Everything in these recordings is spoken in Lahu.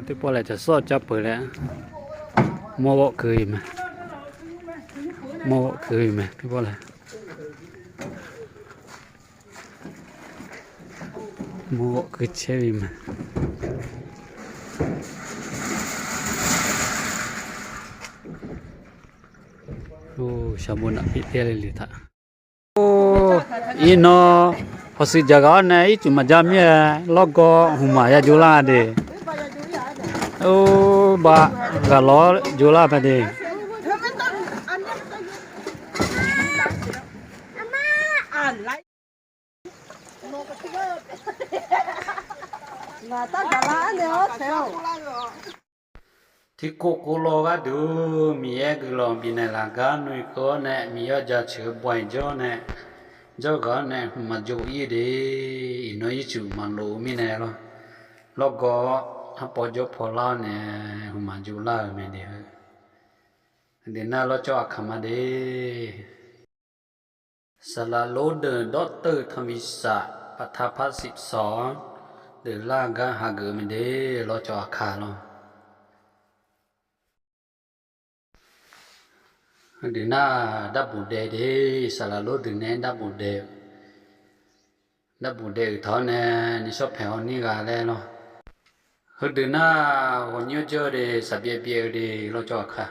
Teˇ pawˆ lehˬ, caˬ suhˉ caˇ peuˬ leh, mawˇ g'awˆ keu e meh. Mawˇ g'awˆ keu e meh, teˇ pawˆ lehˬ. Mawˇ g'awˆ keu chehˇ ve meh. Oˇ, shaˍ bon naꞈ piˇ teˇ le le htaꞈ. Oˇ, iˉ nawˉ, hk'aw suh jaˬ g'aꞈ awˉ neh iˉ cuˬ maˍ jaˇ miˇ, lawˇ gawˇ huˍ maˍ yaˇ jo laˇ de. Oˇ, baꞈ g'aꞈ lawˉ jo laˇ hpehꞈ de. Hti hkoˆ k'o law g'aˇ tuˬ, Miˬ yaˇ g'uiˬ lawˬ biˬ nehˬ laˬ gaˇ nu e k'o neh, miˬ yaˇ jaˇ cheuˬ bawehˬ jawˇ neh, jawˇ g'aꞈ neh huˍ maˍ jo iˉ de. Iˉ nawˉ iˉ cuˬ maˍ loꞈ miˇ neh law, lawˇ gawˇ haˉ paw jawˇ hpaw laˇ neh, huˍ maˍ jo laˇ ve meh de. Deꞈ naˇ lawˇ cawˇ a hkaˍ ma de. Saˍ laˍ lonˉ deuˬ ดอกเตอร์ทวีศักดิ์ ปฐมพัฒน์ สิบสอง deuˬ laˇ gaˇ ha geuꞈ meh de, lawˇ cawˇ a hkaˍ law. Hui deuˬ naˇ daˇ buˬ deh de, saˍ laˍ lonˉ deuˬ neh daˇ buˬ deh. Daˇ buˬ deh uiˍ htawˇ neh, nyi shawˉ hpehꞈ awˬ neˇ g'a leh law. Hui deuˬ naˇ g'awˬ nyi jawˇ de, saˍ byaꞈ byaꞈ de, lawˇ cawˇ a hkaˍ.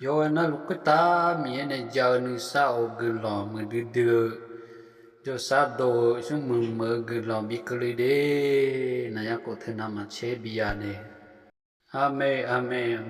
Yawˇ ve naˇ lo k'uiˉ taˍ miˬ yaˇ neh jaˇ nuˇ shaˉ awˬ g'uiˬ lawˬ meuˍ duiˬ duiˬ, jawˇ shaˉ do shu meuˍ meuˍ g'uiˬ lawˬ biˇ keu le de. Naˍ yaˇ k'o hteu naˍ maˍ chehˇ biˇ yaˇ de. A menˬ, a menˬ.